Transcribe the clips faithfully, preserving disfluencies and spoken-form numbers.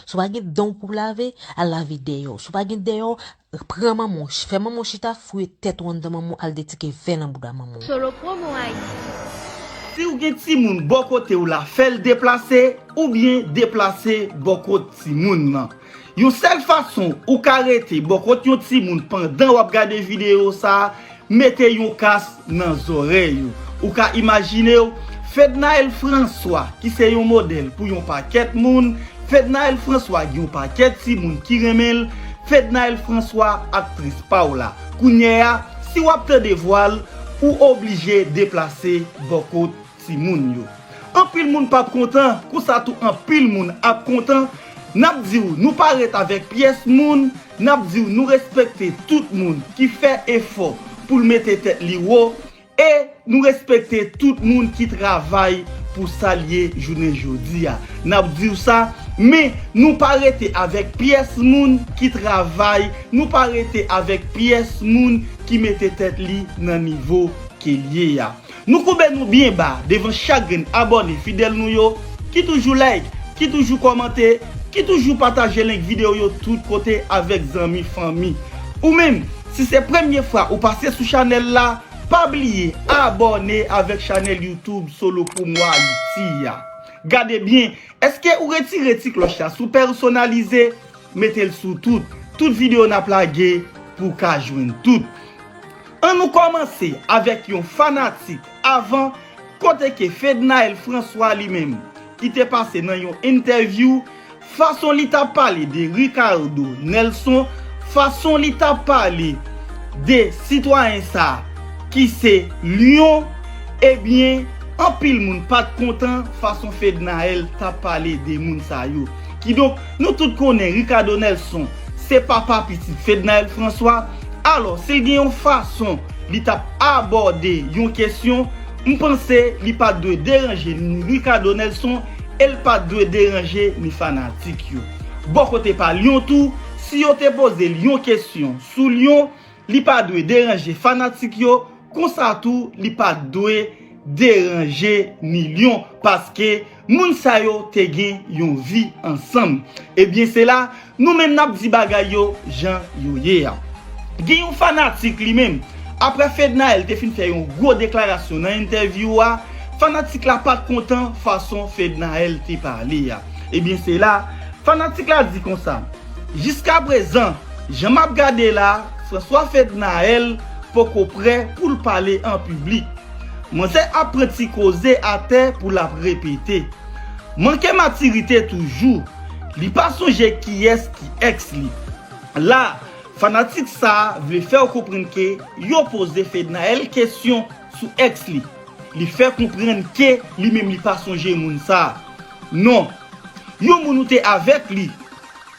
Si w pa gen dan w pou w lave, al lave dèyè w. Si w pa gen dèyè w, pran manman w, fè manman w chita, fouye tèt ou anndan manman w, al detike vè nan bouda manman w. Solo Promo Haiti. Si w gen timoun bò kote w la, fè l deplase, oubyen deplase bò kot timoun nan. Yon sèl fason ou ka rete bò kot yon timoun pandan w ap gade videyo sa a, mete yon kas nan zòrèy ou. Ou ka imajine w, Fednaelle François, ki se yon modèl pou yon pakèt moun, Fednaelle François gen yon pakèt timoun ki renmen l, Fednaelle François, aktris pa w la. Kounye a, si w ap tande vwa l, ou oblije deplase bò kot timoun yo. Anpil moun p ap kontan, konsa tou anpil moun ap kontan. N ap di w, nou pa ret avèk pyès moun, n ap di w, nou respekte tout moun ki fè efò pou l mete tèt li wo, e nou respekte tout moun ki travay pou sa l ye jounen jodi a. N ap di w sa, men nou pa rete avèk pyès moun ki travay, nou pa rete avèk pyès moun ki mete tèt li nan nivo ke l ye a. Nou koube nou byen ba devan chak grenn abòne fidèl nou yo, ki toujou like, ki toujou kòmante, ki toujou pataje link videyo yo tout kote avèk zanmi, fanmi. Ou menm, si se premye fwa ou pase sou chanèl la, pa bliye abòne avèk chanèl YouTube Solo Promo Haiti a. Gade byen, èske ou retire ti klòch la sou pèsonalize? Mete l sou tout. Tout videyo n ap lage pou w ka jwenn tout. An nou kòmanse avèk yon fanatik avan, kote ke Fednaelle François li menm, ki te pase nan yon entèvyou, fason li t ap pale de Ricardo Nelson, fason li t ap pale de sitwayen sa ki se Lyon, ebyen, anpil moun pa t kontan fason Fednaelle t ap pale de moun sa yo. Kidonk, nou tout konnen Ricardo Nelson se papa pitit Fednaelle François. Alò, si l gen yon fason li t ap abòde yon kesyon, m panse li pa t dwe deranje ni Ricardo Nelson e l pa t dwe deranje ni fanatik yo. Bò kote pa Lyon tou, si yo te poze l yon kesyon sou Lyon, li pa dwe deranje fanatik yo, konsa tou li pa t dwe deranje ni Lyon, paske moun sa yo te gen yon vi ansanm. Ebyen, se la, nou menm n ap di bagay yo jan yo ye a. Gen yon fanatik li menm, apre Fednaelle te fin fè yon gwo deklarasyon nan entèvyou a, fanatik la pa t kontan fason Fednaelle te pale a. Ebyen, se la, fanatik la di konsa, jiskaprezan, jan m ap gade la, François Fednaelle poko prè pou l pale an piblik. Manzè ap pran ti koze atè pou l ap repete. Manke matirite toujou. Li pa sonje kiyès ki èks li. La, fanatik sa a vle fè w konprann ke yo poze Fednaelle kesyon sou èks li. Li fè konprann ke li menm li pa sonje moun sa a. Non. Yon moun ou te avèk li.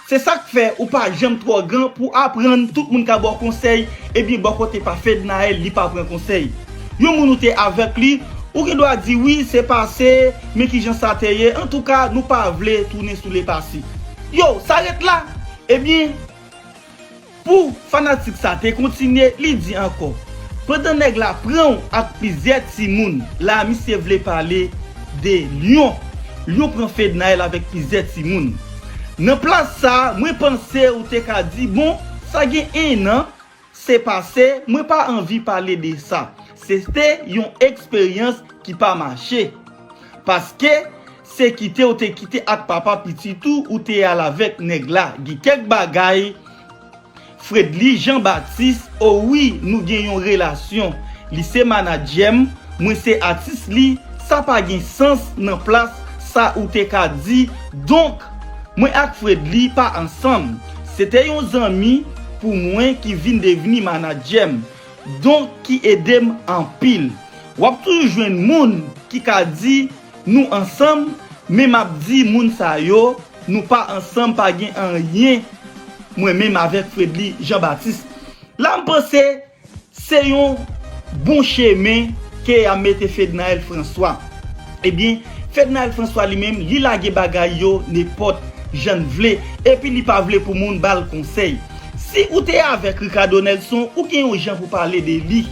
Se sa k fè ou pa janm twò gran pou aprann tout moun ka ba w konsèy, ebyen bò kote pa Fednaelle li pa pran konsèy. Yon moun ou te avèk li, ou gen dwa di wi se pase, men kijan sa te ye, antouka nou pa vle tounen sou lepase. Yo, sa ret la. Ebyen, pou fanatik sa te kontinye, li di ankò, pandan nèg la pran w ak plizyè timoun, la misye vle pale de Lyon. Lyon pran Fednaelle avèk plizyè timoun. Nan plas sa, mwen panse ou te ka di, bon, sa gen en an, se pase, mwen pa anvi pale de sa. Se te yon eksperyans ki pa mache. Paske se kite ou te kite ak papa pitit ou, ou te al avèk nèg la. Gen kèk bagay Fredly Jean Baptiste, o wi, nou gen yon relasyon. Li se manadjè m, mwen se atis li, sa pa gen sans nan plas sa ou te ka di. Donk, mwen ak Fredly pa ansanm. Se te yon zanmi pou mwen ki vin devni manadjè m. Donk, ki ede m anpil. W ap toujou jwenn moun ki ka di nou ansanm, men m ap di moun sa yo, nou pa ansanm, pa gen anyen mwen menm avèk Fredly Jean Baptiste. La, m panse se yon bon chemen ke y ap mete Fednaelle François. Ebyen, Fednaelle François li menm, li lage bagay yo nenpòt jan l vle, epi li pa vle pou moun ba l konsèy. Si ou te avèk Ricardo Nelson, ou gen yon jan pou pale de li,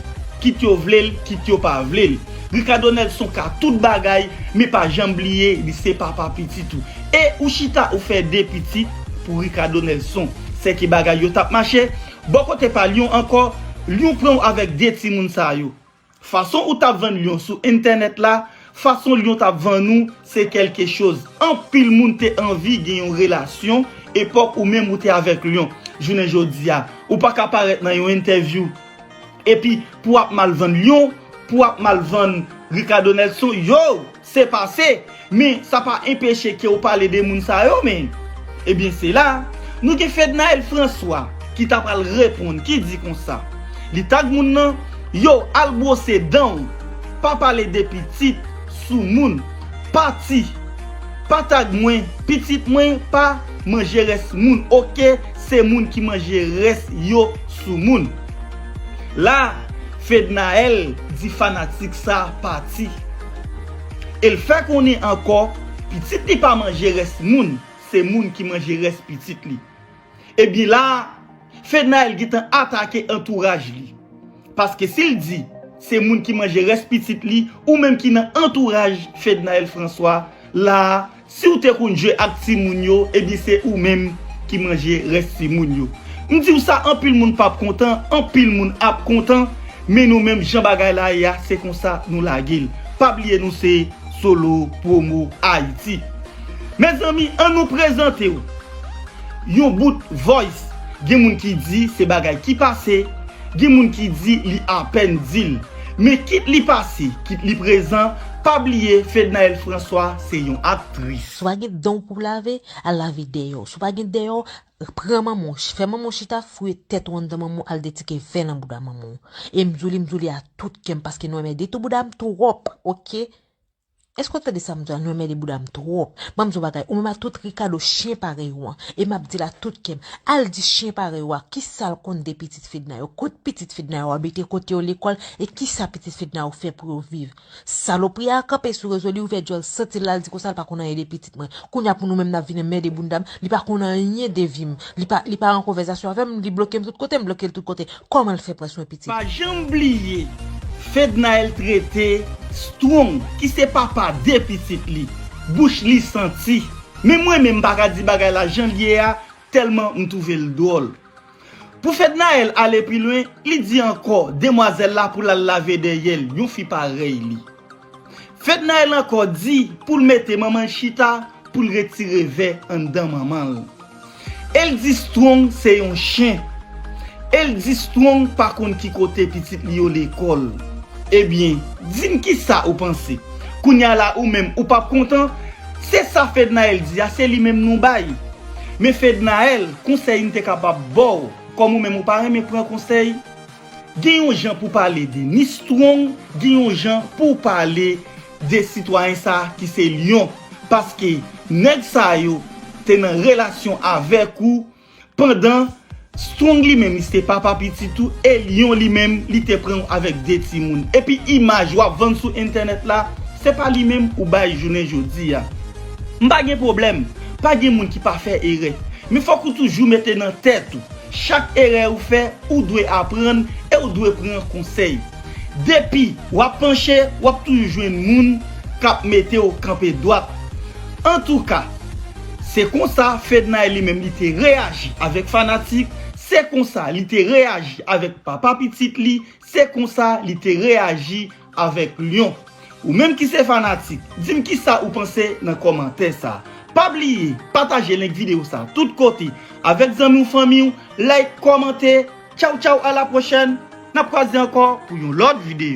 kit yo vle l, kit yo pa vle l. Ricardo Nelson ka tout bagay, men pa janm bliye li se papa pitit ou. E ou chita ou fè de pitit pou Ricardo Nelson. Sèke bagay yo t ap mache. Bò kote pa Lyon ankò, Lyon pran w avèk de timoun sa yo. Fason ou t ap vann Lyon sou entènèt la, fason Lyon t ap vann ou, se kèlke choz. Anpil moun te anvi gen yon relasyon epòk ou menm ou te avèk Lyon. Jounen jodi a, ou pa ka parèt nan yon entèvyou epi pou w ap mal vann Lyon, pou w ap mal vann Ricardo Nelson, yo, se pase. Men sa pa enpeche ke w pale de moun sa yo, men. Ebyen, se la, nou gen Fednaelle François ki ta pral reponn, ki di konsa. Li tag moun nan, yo, al bwose dan w, pa pale de pitit sou moun, pati, pa tag mwen, pitit mwen pa manje rès moun, oke, se moun ki manje rès yo sou moun. La, Fednaelle di fanatik sa pati. E l fè konnen ankò, pitit li pa manje rès moun, se moun ki manje rès pitit li. Ebyen la, Fednaelle gentan atake antouraj li. Paske si l di, se moun ki manje rès pitit li, ou menm ki nan antouraj Fednaelle François, la, si w te konn jwe ak timoun yo, ebyen se ou menm ki manje rès timoun yo. M di w sa, anpil moun p ap kontan, anpil moun ap kontan, men nou menm jan bagay la ye a, se konsa nou lage l. Pa bliye nou se Solo Promo Haïti. Mezanmi, ann nou prezante w yon bout voice. Gen moun ki di se bagay ki pase, gen moun ki di li apèn di l. Men kit li pase, kit li prezan, pa bliye Fednaelle François se yon aktris. Si w pa gen dan w pou w lave, al lave dèyè w. Si w pa gen dèyè w, pran manman w, fè manman w chita, fouye tèt ou anndan manman w, al detike vè nan bouda manman w. E m di w li, m di w li a tout kè m, paske nou anmède tou bouda m twòp, oke? Èske w tande sa m di w la? Nou anmède bouda m twòp. Ban m di w bagay, ou menm ak tout Ricardo chen parèy ou an. E m ap di l a tout kè m. Al di chen parèy ou a, kisa l konn de pitit Fednaelle yo? Kot pitit Fednaelle yo abite, kote yo lekòl, e kisa pitit Fednaelle yo fè pou yo viv? Salopri a kanpe sou rezo, li ouvè djòl santi l la, l di konsa l pa konn anyen de pitit mwen. Kounye a pou nou menm n ap vin anmède bouda m, li pa konn anyen de vi m. Li pa, li pa an konvèsasyon avè m, li bloke m tout kote, m bloke l tout kote. Kòman l fè pran swen pitit? Pa janm bliye, Fednaelle trete Strong, ki se papa de pitit li, bouch li santi. Men mwen menm m pa ka di bagay la jan l ye a, tèlman m twouve l dwòl. Pou Fednaelle ale pi lwen, li di ankò demwazèl la pou l al lave dèyè l, yon fi parèy li. Fednaelle ankò di pou l mete manman l chita, pou l retire vè anndan manman l. E l di Strong se yon chen. E l di Strong pa konn ki kote pitit li yo lekòl. Ebyen, di m kisa ou panse? Kounye a la ou menm ou p ap kontan? Se sa Fednaelle di a, se li menm nou bay. Men Fednaelle, konsèy m te kapab ba w, kòm ou menm ou pa renmen pran konsèy, gen yon jan pou pale de ni Strong, gen yon jan pou pale de sitwayen sa ki se Lyon. Paske nèg sa yo te nan relasyon avèk ou pandan Strong li menm li se papa pitit ou e Lyon li menm li te pran w avèk de timoun. Epi imaj w ap vann sou entènèt la, se pa li menm ou bay jounen jodi a. M pa gen pwoblèm, pa gen moun ki pa fè erè. Men fòk ou toujou mete nan tèt ou, chak erè ou fè, ou dwe aprann e ou dwe pran konsèy. Depi w ap panche, w ap toujou jwenn moun k ap mete w kanpe dwat. Antouka, se konsa Fednaelle li menm li te reyaji avèk fanatik, se konsa li te reyaji avèk papa pitit li, se konsa li te reyaji avèk Lyon. Ou menm ki se fanatik, di m kisa ou panse nan kòmantè sa. Pa bliye, pataje link videyo sa tout kote avèk zanmi w, fanmi w, like, kòmante. Tchaw, tchaw, a la pwochèn. N ap kwaze ankò pou yon lòt videyo.